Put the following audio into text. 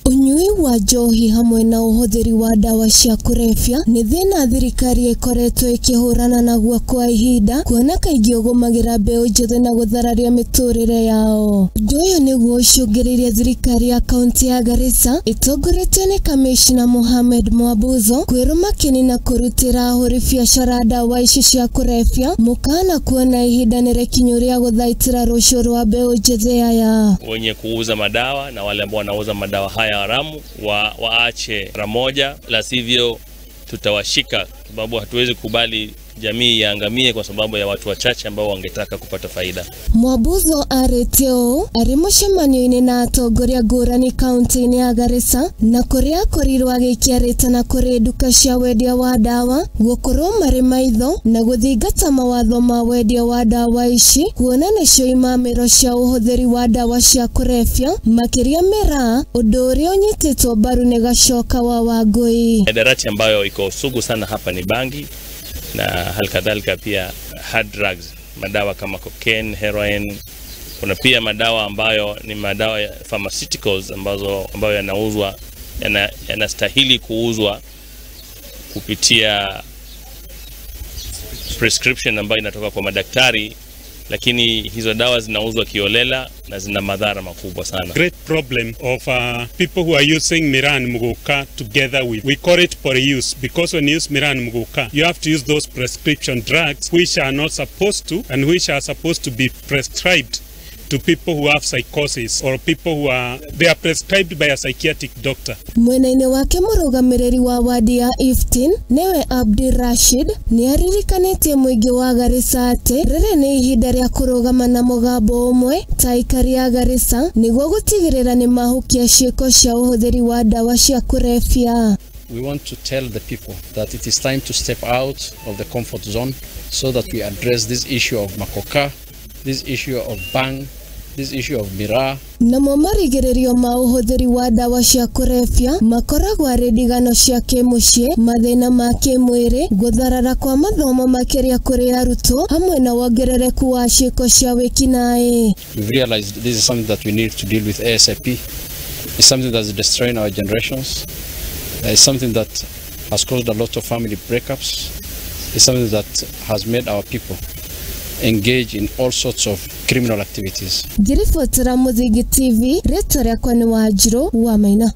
Ũnyui wa njohi hamwe na ũhũthĩri wa ndawa cia kũrebia nĩ thĩna thirikari ĩkoretwo ĩkĩhũrana naguo kwa ihinda, kuona kaingĩ ũgũmagĩra mbeũ njĩthĩ na gũthararia mĩtũrĩre yao. Ũndũ ũyũ nĩguo ũcũngĩrĩirie thirikari ya kaunti ya Garissa ĩtongoretio nĩ kamishna Mohamed Mwabuzo kwĩrũma kĩni na kũrutĩra ahũri biacara ndawa ici cia kũrebia mũkana kuona ihinda nĩ rĩkinyu rĩa gũthaitĩra rũciũ rwa mbeũ njĩthĩ aya. Wenye kuuza madawa na wale ambao wanauza madawa haya haramu waache mara moja, la sivyo tutawashika, sababu hatuwezi kubali jamii iangamie kwa sababu ya watu wachache ambao wangetaka kupata faida. Mwabuzo arĩtie ũũ arĩ mũcemanio-inĩ na atongoria ngũrani kaunti-inĩ ya Garissa na kũrĩa akorirwo agĩikia rĩtana kũrĩ nduka cia wendia wa ndawa gũkorwo marĩ maitho na gũthingata mawatho ma wendia wa ndawa ici, kuona nĩcio imamĩro cia ũhũthĩri wa ndawa cia kũrebia makĩria mĩraa, ũndũ ũrĩa ũnyitĩtwo mbaru nĩ Gachoka wa Wangũi. Mihadarati ambayo iko sugu sana hapa ni bangi na halikadhalika pia hard drugs, madawa kama cocaine, heroin. Kuna pia madawa ambayo ni madawa ya pharmaceuticals ambayo yanauzwa, yanastahili kuuzwa kupitia prescription ambayo inatoka kwa madaktari, lakini hizo dawa zinauzwa kiolela na zina madhara makubwa sana. Great problem of people who are using miraa and muguka together with, we call it polyuse, because when you use miraa and muguka you have to use those prescription drugs which are not supposed to and which are supposed to be prescribed to people who have psychosis or people who are, they are prescribed by a psychiatric doctor. Mwena-inĩ wake mũrũgamĩrĩri wa wadi ya Iftin nĩwe Abdi Rashid nĩ aririkanĩtie mũingĩ wa Garissa atĩ rĩrĩ nĩ ihinda rĩa kũrũgama na mũgambo ũmwe ta aikari a Garissa nĩguo gũtigĩrĩra nĩ mahukia ciĩko cia ũhũthĩri wa ndawa cia kũrebia. We want to tell the people that it is time to step out of the comfort zone so that we address this issue of makoka, this issue of bang, this issue of miraa. Namo marigĩrĩrio ma ũhũthĩri wa ndawa cia kũrebia makoragwo arĩ ndigano cia kĩmũciĩ, mathĩna ma kĩmwĩrĩ, gũtharara kwa mathomo makĩria kũrĩ arutwo hamwe na wongerereku wa ciĩko cia wĩkinaĩ. We've realized this is something that we need to deal with ASAP. It's something that's destroying our generations. It's something that has caused a lot of family breakups. It's something that has made our people engage in all sorts of criminal activities. Ngĩribotera Mũthingi TV, rĩtwa rĩakwa nĩ Wanjirũ wa Maina.